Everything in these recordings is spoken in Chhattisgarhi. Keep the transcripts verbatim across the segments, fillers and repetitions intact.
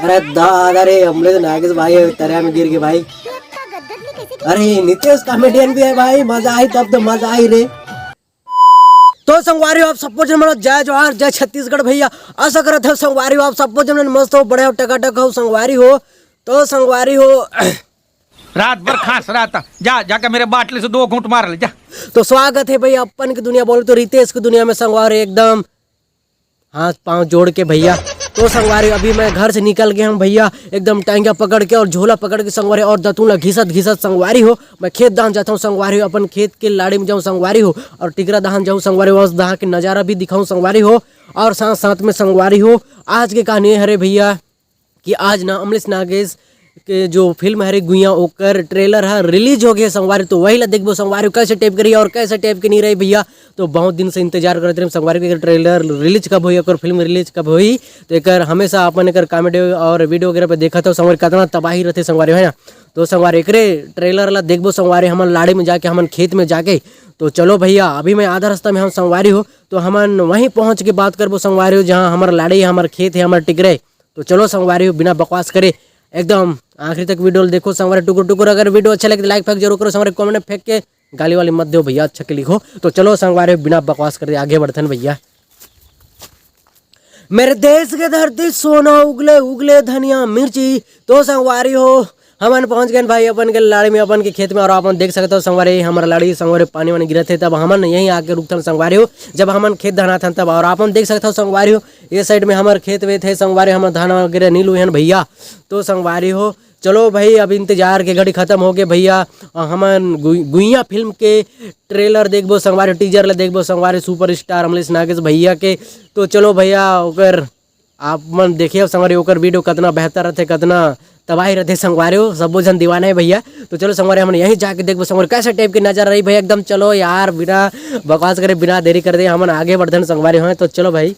अरे दादा रे, अमलेश नागेश भाई तरिया में गिर गए भाई। अरे नितेश कॉमेडियन भी है भाई, मजा आई तब तो मजा आई रे। तो संगवारी हो आप सबको जन मनो जय जोहार, जय छत्तीसगढ़ भैया। आशा करत हो संगवारी हो आप सबको जन मस्त हो, बढ़िया हो, टकाटक हो संगवारी हो। तो संगवारी हो रात भर खांस रहा था, जा जाके मेरे बाटले से दो घूंट मार ले जा। तो स्वागत है भैया अपन की दुनिया, बोले तो रितेश की दुनिया में संगवारी एकदम हाथ पांव जोड़ के भैया। तो संगवारी अभी मैं घर से निकल गया हूँ भैया, एकदम टांगा पकड़ के और झोला पकड़ के संगवारी, और दतून ला घिसत घिसत संगवारी हो मैं खेत दहान जाता हूँ संगवारी हो, अपन खेत के लाड़ी में जाऊँ संगवारी हो, और टिकरा दहान जाऊँ संगवारी हो, दहा के नजारा भी दिखाऊँ संगवारी हो। और साथ साथ में संगवारी हो आज के कहानी हरे भैया कि आज ना अमलेश नागेश के जो फिल्म हरे गुइया ओकर ट्रेलर ह रिलीज हो गए संगवारी, तो वही ला देखबो संगवारी कैसे टाइप के रही और कैसे टाइप के नहीं रही भैया। तो बहुत दिन से इंतजार करते रहे संगवारी के ट्रेलर रिलीज कब होई, ओकर फिल्म रिलीज कब होई। तो एकर हमेशा अपन एकर कॉमेडी और वीडियो वगैरह पे देखा था संगवारी कितना तबाही रहते संगवारी है ना। तो संगवारी एकरे ट्रेलर ला देखबो संगवारी हमन लाड़ी में जाके हमन खेत में जाके। तो चलो भैया अभी मैं आधा रास्ता में हम संगवारी हो, तो हमन वहीं पहुँच के बात करबो संगवारी हो जहाँ हमार लाड़ी हमार खेत है हमार टिकरे। तो चलो संगवारी हो बिना बकवास करे एकदम आखिरी तक वीडियो देखो संगवारी टुकुर टुकुर। अगर वीडियो अच्छा लगे तो लाइक फेंक जरूर करो संगवारी, कमेंट में फेंक के गाली वाली मत दो भैया, अच्छा के लिखो। तो चलो संगवारी हो बिना बकवास करे आगे बढ़थन भैया। मेरे देश के धरती सोना उगले उगले धनिया मिर्ची। तो संगवारी हो हमन पहुंच गए भाई अपन के लाड़ी में अपन के खेत में, और अपन देख सकते हो संगवारी हमारा लाड़ी संगवारी पानी वानी गिरत है, तब हमन यहीं आके रुकथन संगवारी हो। जब हमन खेत धनाथन तब, और अपन देख सकते हो संगवारी हो ये साइड में हमर खेत वेत है संगवारी, हमर धान वगैरह नहीं लुहन भैया। तो संगवारी हो चलो भाई अब इंतजार के घड़ी खत्म हो गए भैया। हमन गुइया फिल्म के ट्रेलर देखबो संगवारी, टीजर ला देखबो संगवारी सुपरस्टार अमलेश नागेश भैया के। तो चलो भैया ओकर आप मन देखिए संगवारी ओकर वीडियो कितना बेहतर रहते, कितना तबाही रहते संगवारी हो, सबो जन दीवाना है भैया। तो चलो संगवारी हमन यहीं जाके देखबो संगवारी कैसे टाइप के नजर रही भैया एकदम। चलो यार बिना बकवास करे बिना देरी कर दे हमन आगे बढ़थन संगवारी हो। तो चलो भाई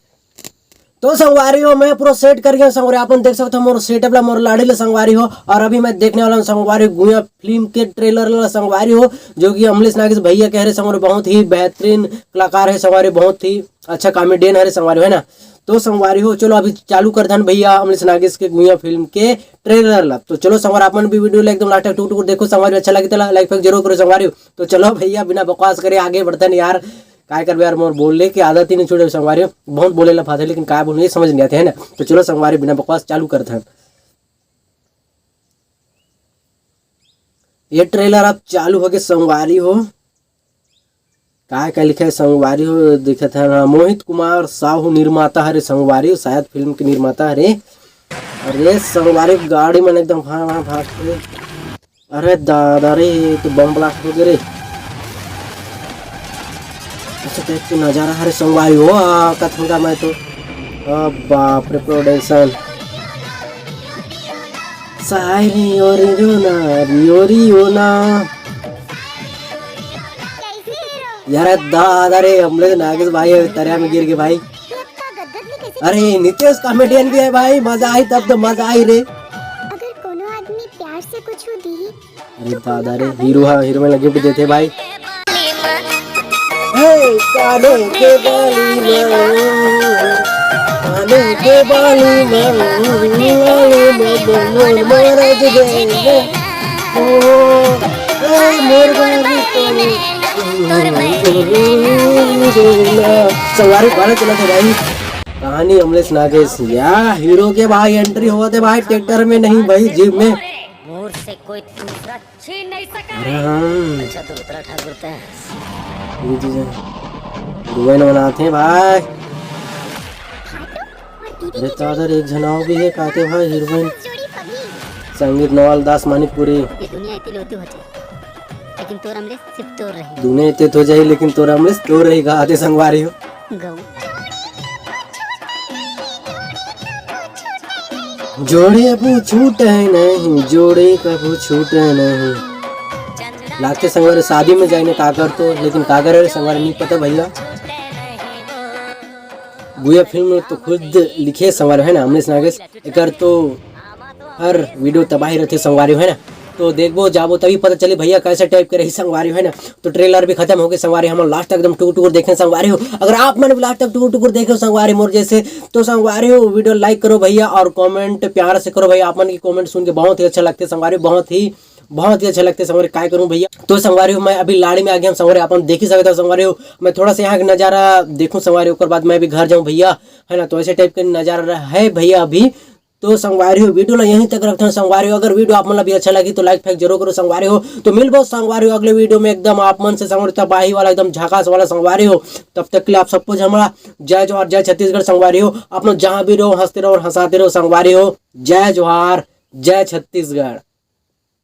तो संगवारी हो मैं पूरा सेट कर गया संगवारी, अपन देख सकते हो मोर सेटअप ला मोर लाड़ी ला संगवारी हो। और अभी मैं देखने वाला हूँ संगवारी गुइया फिल्म के ट्रेलर ला संगवारी हो, जो कि अमलेश नागेश भैया कह रहे संगवारी बहुत ही बेहतरीन कलाकार है संगवारी, बहुत ही अच्छा कॉमेडियन है संगवारी है ना। तो संगवारी हो चलो अभी चालू कर धन भैया अमलेश नागेश के गुइया फिल्म के ट्रेलर ला। तो चलो संगवारी अपन भी वीडियो ला एकदम लास्ट तक टुक टुक देखो संगवारी, अच्छा लगे तो लाइक फेंक जरूर करो संगवारी हो। तो चलो भैया बिना बकवास करे आगे बढ़ते हैं यार, काय करबे यार मोर बोले के आदत ही नहीं छोड़े संगवारी हो, बहुत बोले ला फाथे लेकिन काय बोलूं ये समझ नहीं आते है ना। तो चलो संगवारी बिना बकवास चालू करते हैं। ये ट्रेलर अब चालू हो गए संगवारी हो, काय का लिखा है संगवारी हो दिखत है हाँ, मोहित कुमार साहू निर्माता हरे संगवारी हो, शायद फिल्म के निर्माता हरे। अरे संगवारी गाड़ी मन एकदम हाँ हाँ भागते। अरे दादा रे तो बम ब्लास्ट हो गए रे। अच्छा देख के नजारा हरे संगवारी हो आ, कथूंगा मैं तो। आ, बाप रे प्रोडक्शन। सायरी ओरी रो ना, रियोरी हो ना। यार दादा रे हमले तो नागेश भाई है तरिया में गिर गए भाई। अरे नितेश कॉमेडियन भी है भाई, मजा आई तब तो मजा आई रे। अगर कोनो आदमी प्यार से कुछ दी अरे दादा रे हीरो हा हीरो में गिफ्ट देते भाई। हे काने के बाली में काने के बाली में लाली में बोल महाराज दे ओ ए मोर बाली तो संगवारी बारह चला थे भाई। कहानी अमलेश नागेश या हीरो के भाई एंट्री होते भाई ट्रैक्टर में नहीं भाई जीप में। मोर से कोई दूसरा छीन नहीं सका अरे हाँ। अच्छा तो उतरा ठाकुर तय ये चीजें हीरोइन बनाते हैं भाई। अरे तो अगर एक जनाओ भी है कहते भाई हीरोइन संगीत नवाल दास मानिकपुरी। ये दुनिया इतनी लोती होती लेकिन तोर अमलेश सिर्फ तोर रही। दुनिया इतनी हो जाए लेकिन तोर अमलेश तोर रही कहते संगवारी हो। गऊ जोड़े कभू छूटे नहीं जोड़े कभू छूटे नहीं। लागते संगवारी शादी में जाइने काकर तो लेकिन काकर है संगवारी नहीं पता भैया। गुया फिल्म तो खुद लिखे संगवारी है ना अमरीश नागेश एकर तो हर वीडियो तबाही रहते संगवारी है ना। तो देखबो जाबो तभी पता चली भैया कैसे टाइप के रही संगवारी हो, है ना। तो ट्रेलर भी खत्म हो गए संगवारी, हम लास्ट तक एकदम टुकुर टुकुर देखे संगवारी हो। अगर आप मन भी लास्ट तक टुकुर टुकुर देखे हो संगवारी मोर जैसे, तो संगवारी हो वीडियो लाइक करो भैया और कमेंट प्यार से करो भैया। आप मन की कमेंट सुन के बहुत ही अच्छा लगते संगवारी, बहुत ही बहुत ही अच्छा लगते संगवारी, काय करूं भैया। तो संगवारी हो मैं अभी लाड़ी में आ गया हूं संगवारी, आप मन देखी सकते हो संगवारी हो। मैं थोड़ा सा यहाँ का नजारा देखूं संगवारी, ओकर बाद मैं भी घर जाऊं भैया, है ना। तो ऐसे टाइप के नजारा है भैया अभी। तो संगवारी हो वीडियो ला यहीं तक रखते हैं संगवारी हो। अगर वीडियो आप मन ला भी अच्छा लगी तो लाइक फेंक जरूर करो संगवारी हो। तो मिलबो संगवारी हो अगले वीडियो में एकदम आप मन से संगवारी तबाही वाला एकदम झकास वाला संगवारी हो। तब तक के लिए आप सबको हमारा जय जोहार जय छत्तीसगढ़ संगवारी हो। आप लोग जहाँ भी रहो हंसते रहो और हंसाते रहो संगवारी हो। जय जोहार जय छत्तीसगढ़।